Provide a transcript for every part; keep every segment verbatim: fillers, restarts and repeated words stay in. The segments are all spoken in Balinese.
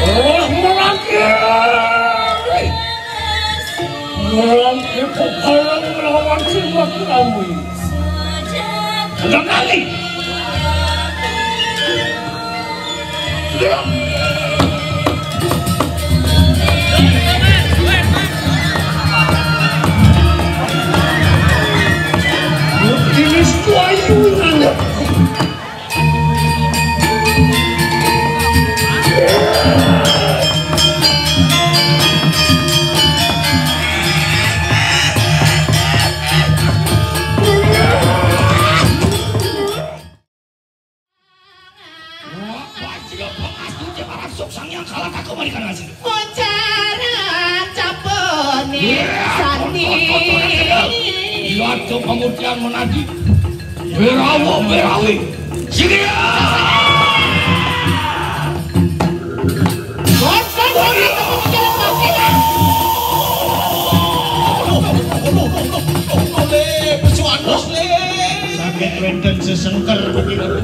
Oh, merangkir. Merangkir pepalang melawan Simak Rawi. Sudah kali. Wah, pasti pangastungnya marang Sang Hyang Kalataka malikan asli. Moncaran capone sandi. Iya, tuh pamutihan menadi. Berawo, berawi. Sini ya. Wonten wonten pemikiran pamikiran. Oleh pesuan bos le. Saged wenten sesengker begitu.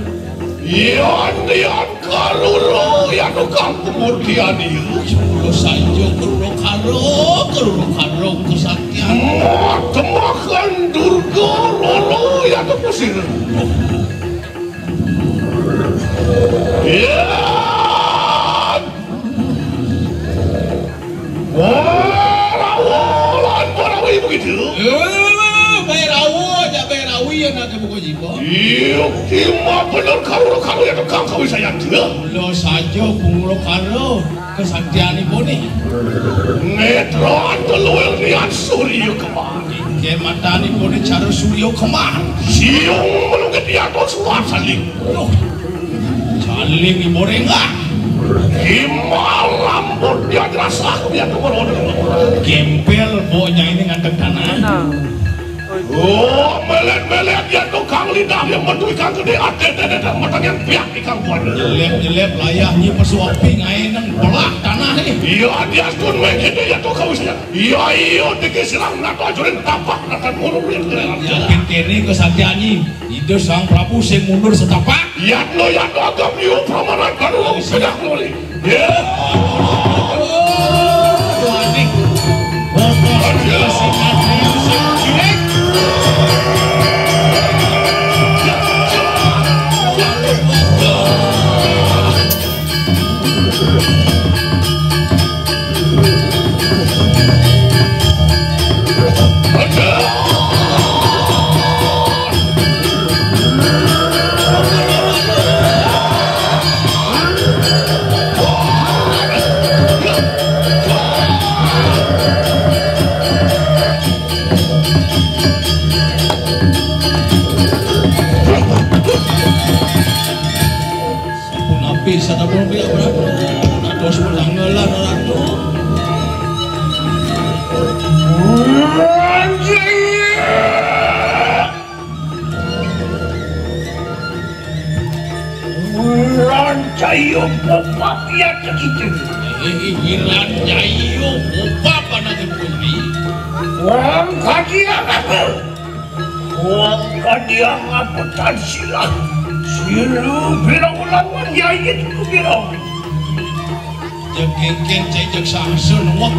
Yan, yan, karuru, yan, tukang pemurtian ieu. Sepuluh sanjo, karuru karo, karuru karo kesaktian. Matemakan Durga, roro, yan, pusir. Yan. Wah, rawo, lan, rawo ibu gitu. Eh, Bae Rawo, jak Bae Rawi yang nak buka jiwa. Iya, ima bener karo karo ya tukang kawin saya dia. Mula saja punglo karo kesaktian ibu nih. Netra teluil niat surya kemar. Inggih matan ibu nih cara surya kemar. Siung melukit di atas luar saling. Loh, saling ibu nih enggak? Ima lambut dia jerasah dia tuh. Gempel boknya ini ngadeg tanah. Oh, melet-melet ya tukang lidah yang metu ikang gede, ade, ade, ade, matang yang piak ikang buat. Nyelep-nyelep layahnya pesuapi ngaineng belak tanah nih. Iya, dia astun main gede ya tukang usia. Iya, iya, dikit silang nato ajurin tapak nakan mundur yang keren. Yakin kene kesaktiannya. Ida Sang Prabu sing mundur setapak. Yatno, yatno, agam yu pramanan baru sedah mulai. Ya. Sampun apik, sampun apik, Ratu. Dados menangelan, Ratu. Rancaya bupati ada kita. Eh, eh, Iran Jaya, bupap anak ibu ini. Wong kadiang apa? Wong kadiang apa tan silah? Silu bilang lawan yayit ku bilang. Jegengkeng cai jeg sahasa nengok.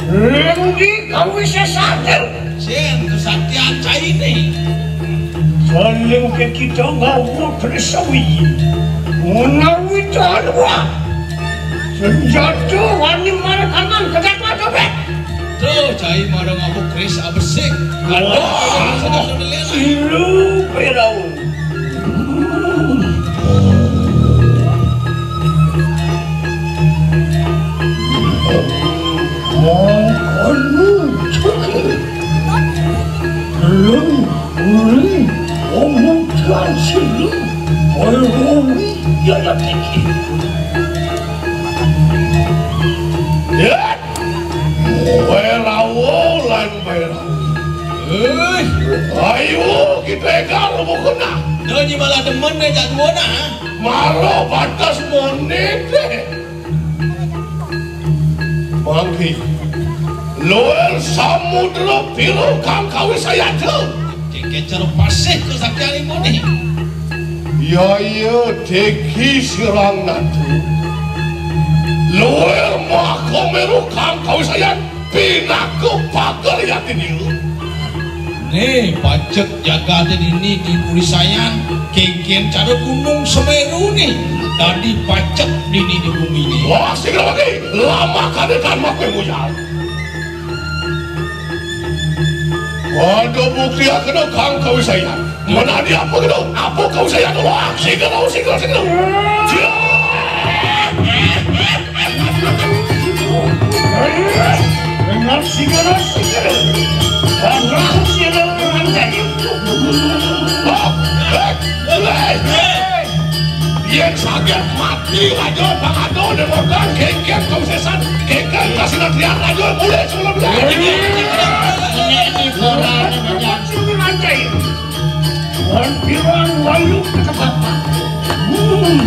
Lenggi kawise sadar. Sen kesaktian cai ini. Saling ke kita ngawu tersawi. Menawi tarwa. Senjata wani marakanan kegat mata bek. Tuh, cai marang aku Kris abesik. Aduh, wah, sudah sudah lela. Ilu perau. Mangkana cekik leng uli omutan silu Bairawi yaya tiki. Ya, Bairawa lan Bairawi. Eh, ayo kita ekar mukuna. Nyi malah demen deh jak dua nah. Malah batas monet deh. Mangke. Luir samudra biru kang kawisayan. Kengken cara pasih kesaktianipun. Ya iya, degi sirang natu. Luir mahameru kang kawisayan, pinaka pager yatin. Né, pacet jagaté dini di Purisayan, kengken cara Gunung Semeru né, dadi pacet dini di bumi né. Wah, sing lagi, lama kadé kan makwé muyal. Waduh, bukti aku kang kawisayan. Mana dia apa gitu? Apa kawisayan? Wah, sing lagi, sing lagi, sing lagi. Dengan segala segala. Karena segala orang jadi. Yén saget mati raja pangado demokan kengken kausesan kengken kasinatrian raja mulih sebelum. Ini, ini, ini, ini, ini, ini, ini, ini, Wan pirang wayu kecepatan. Hmm.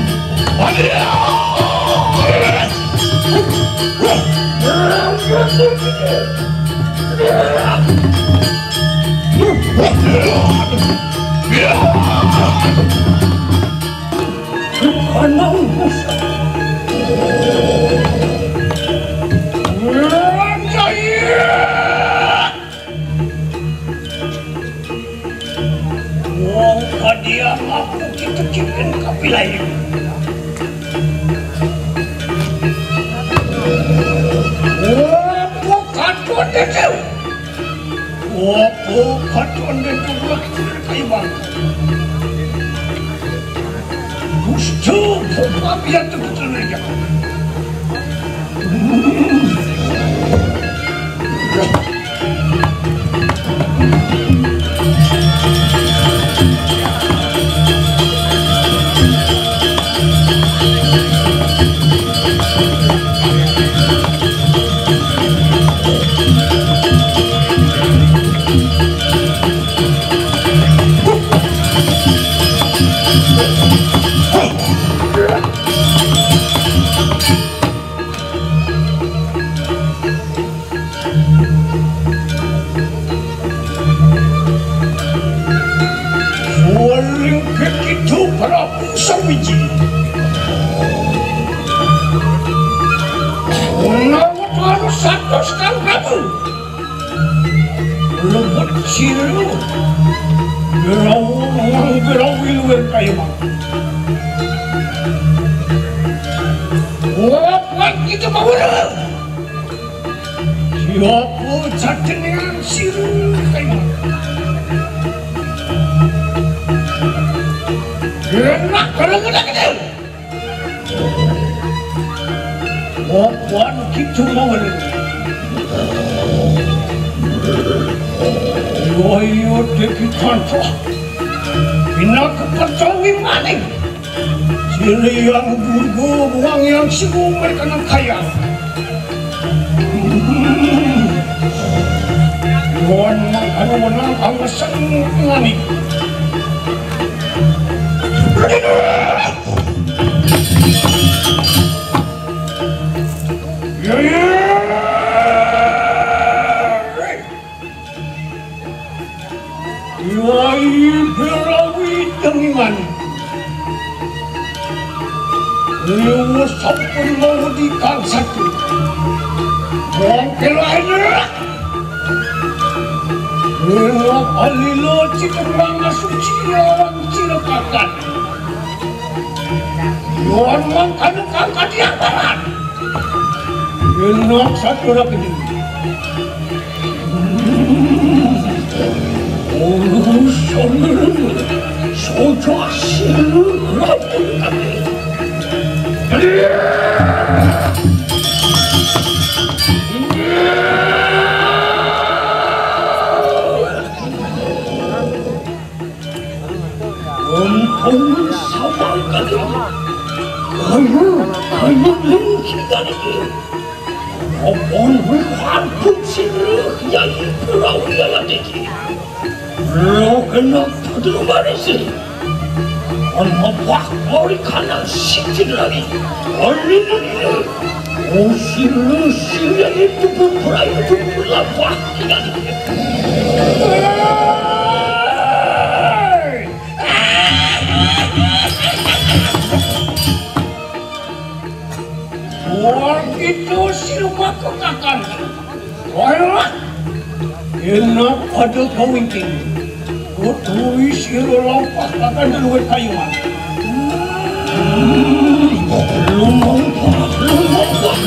Wong kadiang aku kita kipen kapilayu. Opo katon detu? Opo katon detu? Kaiwang. Gusto, papiat ko talaga. Waring kekitu Prabu Sawiji. Menawa tuan satos kang Prabu. Lebet siru. Gerawu manggerawil werkayama. Wapat kita mawara. Siapa jajenengan siru kayama. Enak kalau ngedek-ngedek. Wapan kita mawara. Waya deki tanpa. Pinaka percawi maning. Sirih yang durga buang yang siru mereka nang kaya. Wan mangkana wenang angesan ngani. Ya, ya. Iwai berawi dengan. Liwus sampun mawedi kang satu. Wong kelain. Lewat alilo cita mangasuci lawan cilakakan. Wan mangkana kang kadiaparan. Enak satu lagi. Oh, sojo, sojo asli. Ampun, sabar kali. Kayu, kayu lingki kali. Ampun, ampun, sirih, Nyai Purawi Aladiki. Lo kena padha barisi. Ana wah ori kanan siji lagi. Ori lagi. Usil-usil yang itu berperang itu berlapah. Wong itu silma kekakan. Ora. Enak pada kawingking. Kudu sira lampah kakan luwih kayuan. Lumampah, lumampah.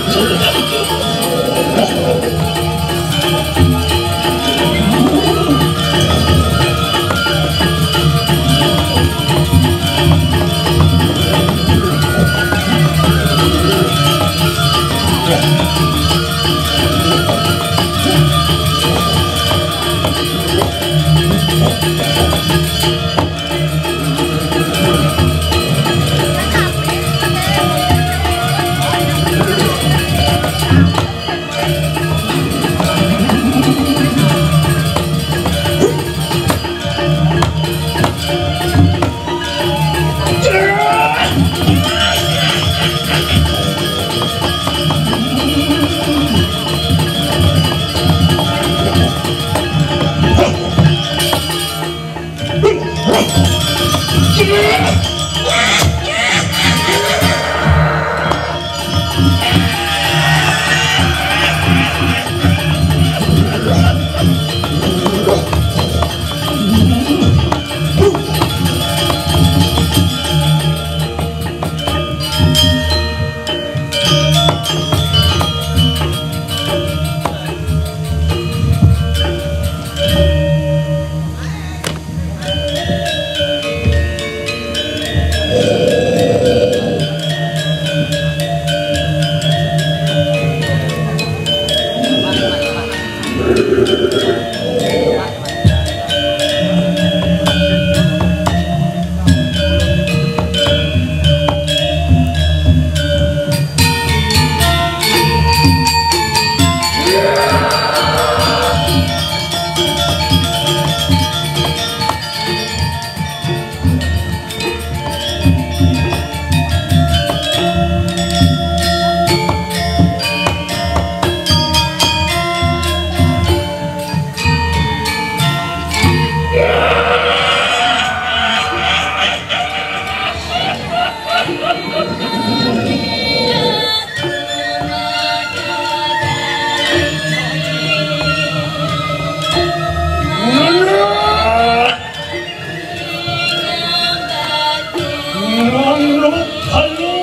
Nganuk kalu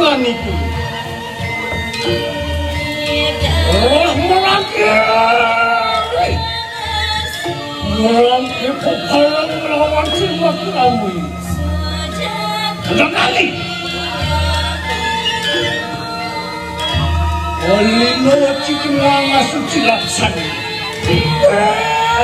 nganiku. Roh merangkir. Merangkir pepalang melawan silma kerambi. Kendali. Olino cikin ngasuci laksana. Hei!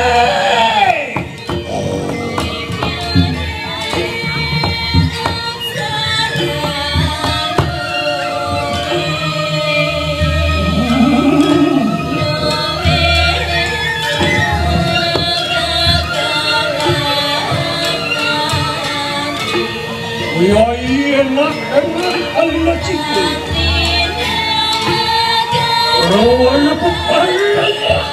Yai enak, enak, alina ciku. Rawana pepalang.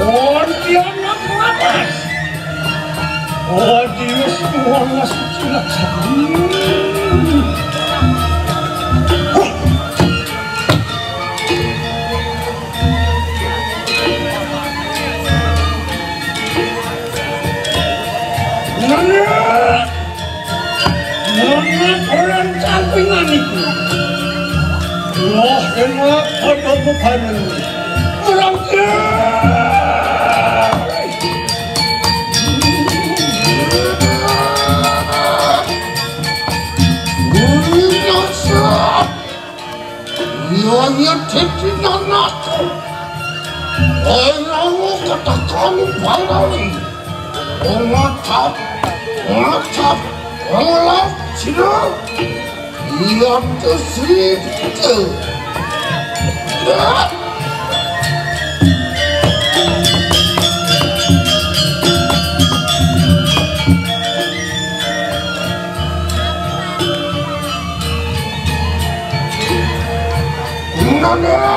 Pontianak Lapas. Odius Tuhan Suci Laksana. Nenek! Nenek orang sampingan itu. Wah, enak pada bukan. Orang kira. Nyonya Titi Nanaku. Orang katakan balai. Ngacap, ngacap. Pangalap sida iya tesripta. Nana.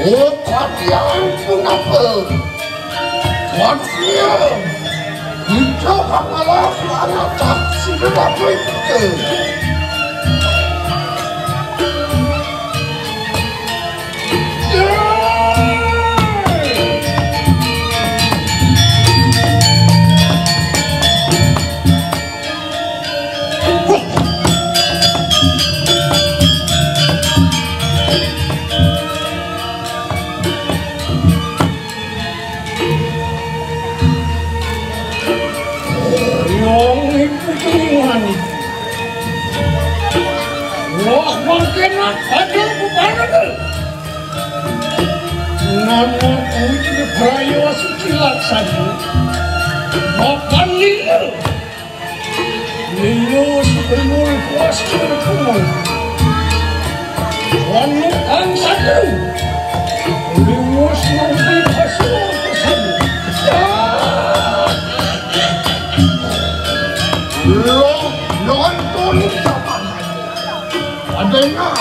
Oh, kadian punapa? Kadian. Kita hangalah anak taksi lelaki kita. Wah, mangkena ada bukan ada. Nama kuwi prayo suci laksana. Makan lila. Lila sebenul puas berkumul. Wanu kang satru. Liwus nang pripasa pesan. Lo nonton zaman. Adanya.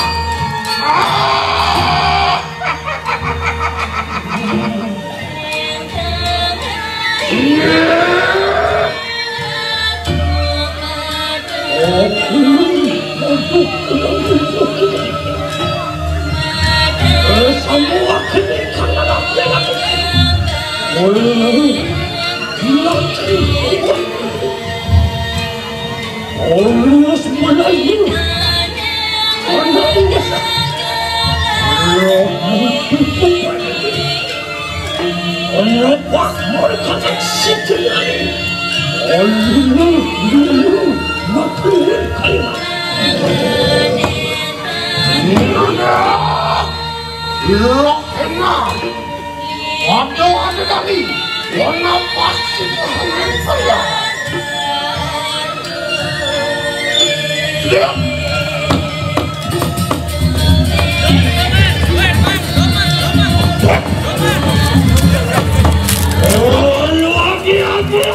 Always Melayu. Always. Kenapa mereka tak setelai? Always, always, makhluk kaya. Nana, lo kena. Ada, ada tadi. Warna pasti Tuhan yang saya. Siap. Oh, lagi apa?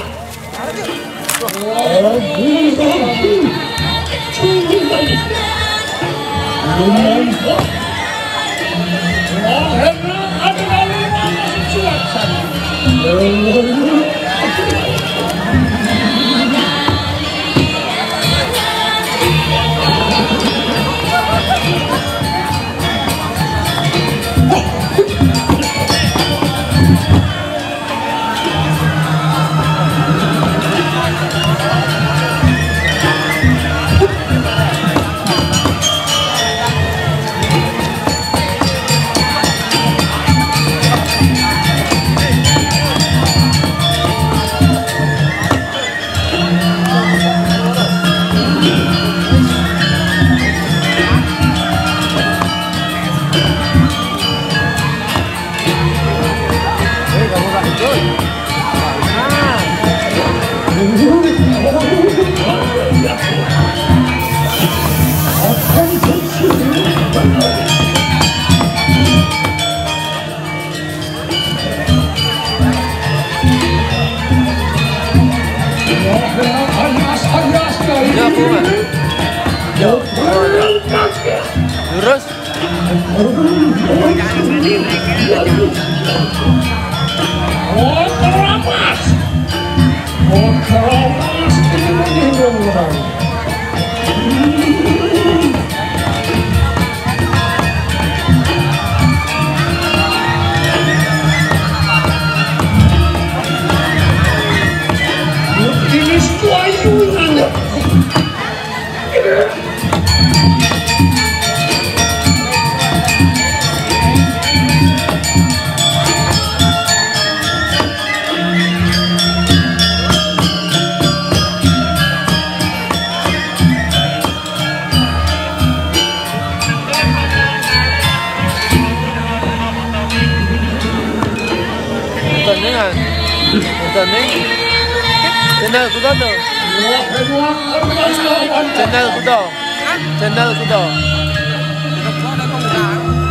Ya, Bu. Lurus. Oh, keramas. Oh, keramas. Ini sebuah ayunan. Ito na nga. Ito na. Channel kuda to. Channel kuda. Channel kuda.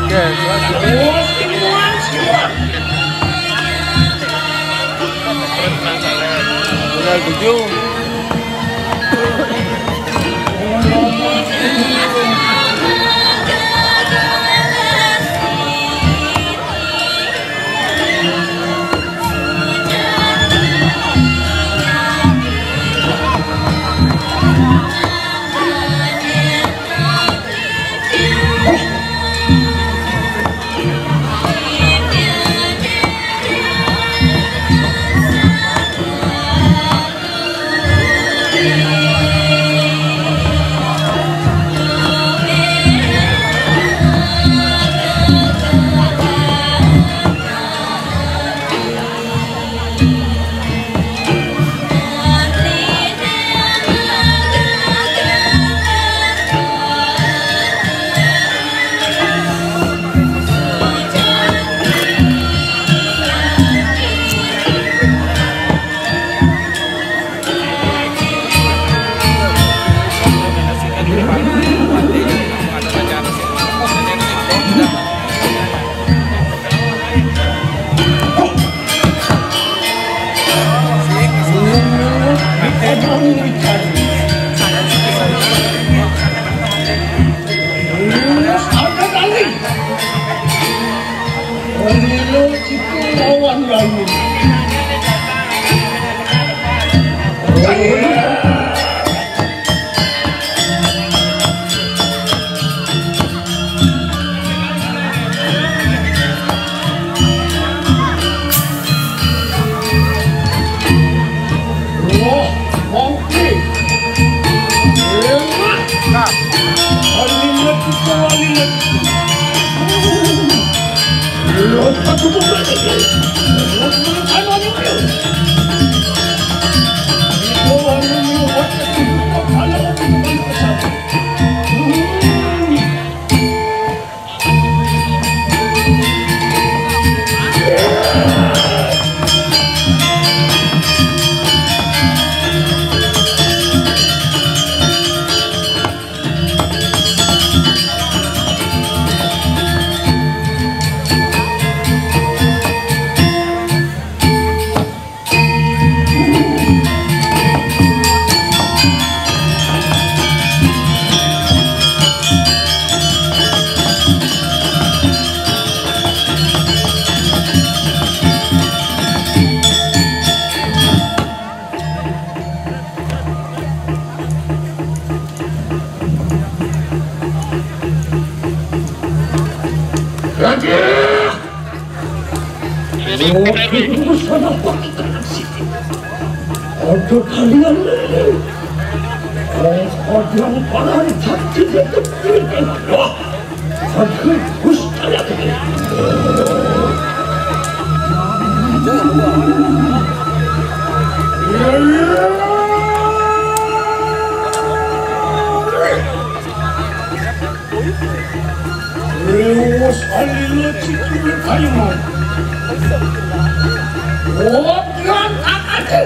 Oke, channel tujuh. Ada kalian ini. Kau ada paran cantik itu. Wah, aku harus tanya ke dia. Terus alila cikir kaiman. Obian akate.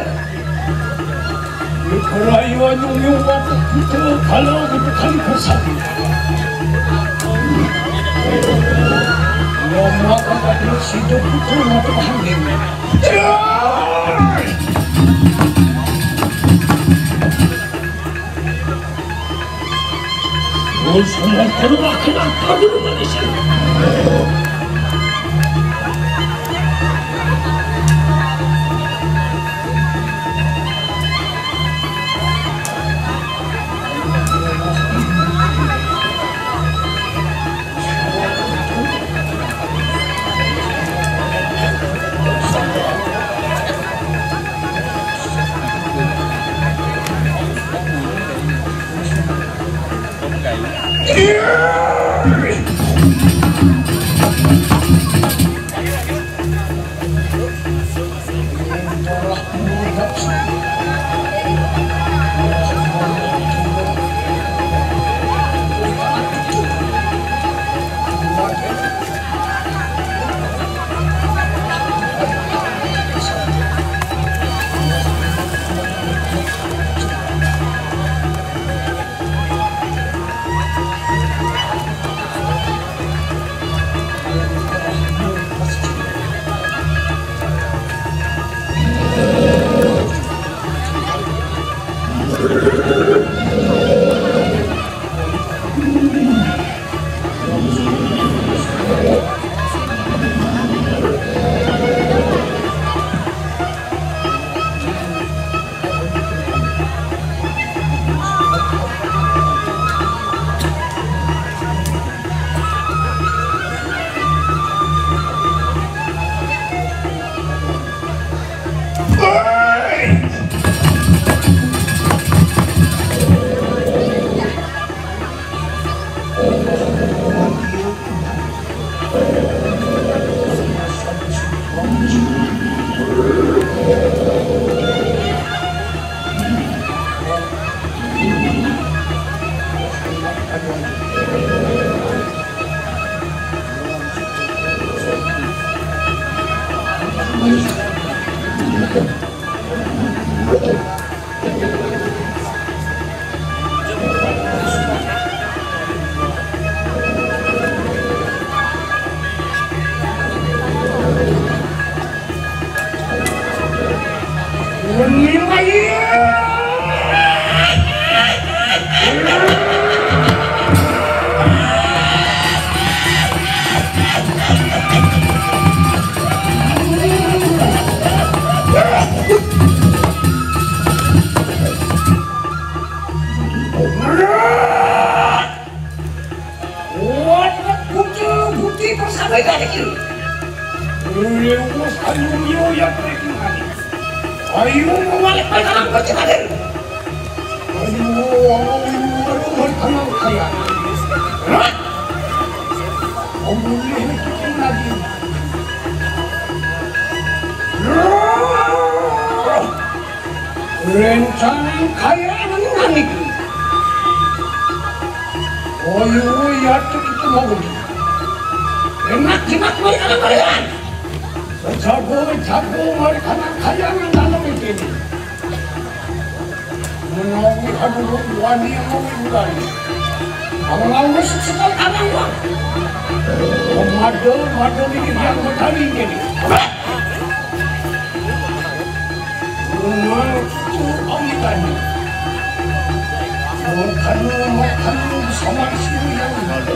Ikarayo nyungyu watu kita kalau kita kali bersatu. Lama kata situ kita mata hangin. Wah, bukti, bukti persahabatan itu. Lewat ayu yo ya perkembangan. Ayu mawalik perkembangan perkembangan. Ayu, ayu, ayu, perkembangan kaya. Hah? Kamu lihat itu lagi. Rencana kaya nanging. Oyo, ya tuh kita mau pergi. Enak, enak, mereka kalian. Jago, jago, mereka kaya nang dalam itu. Menawi anu wani mau enggak. Kalau mau sekali anak, wah. Mado, mado ini yang bertani ini. Rumah itu kami tadi. Makan, makan bersama istri yang ada.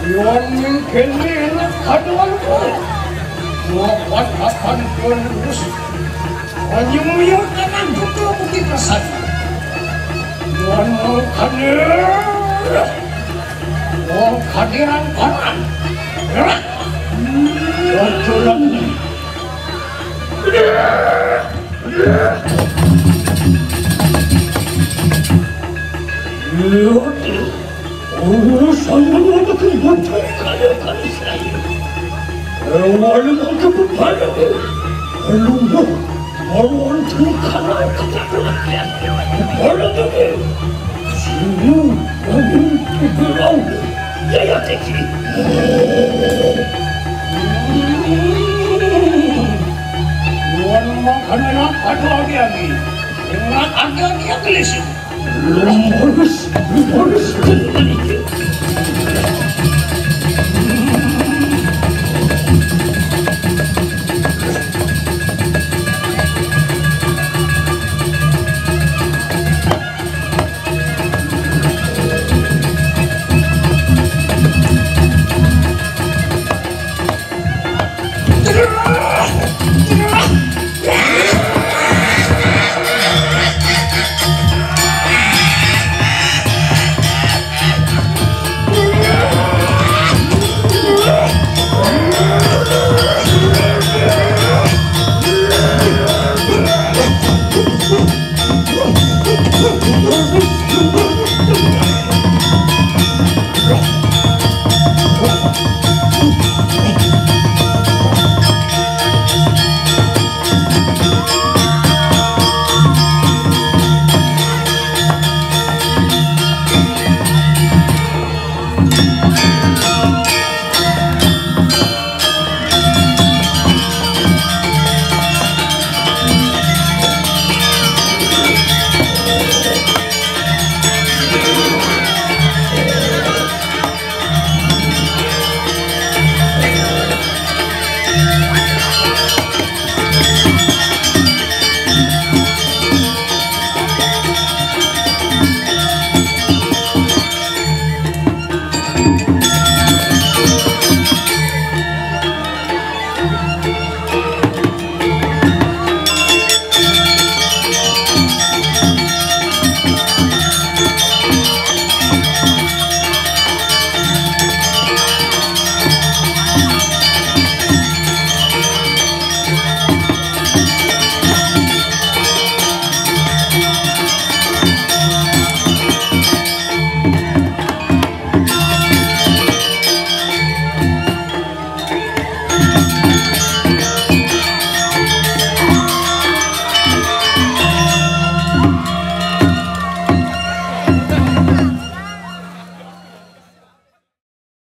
Iwan mungkin enak kaduan. Makan, makan terus. Menyemuyur dengan buku bukit besar. Wan mengkane. Wong kadiran paran. Wan tulung. Urusan mengutuk kembali kali-kali saya. Wali mungkin berpada. Lumbuh, mawon tengkana kejadian. Ora dene. Sungguh, kami berau. Yaya teki. Wan makanan apa tu agi-agi? Dengan agi-agi yang gelis. Lumurus, lumurus, kembali.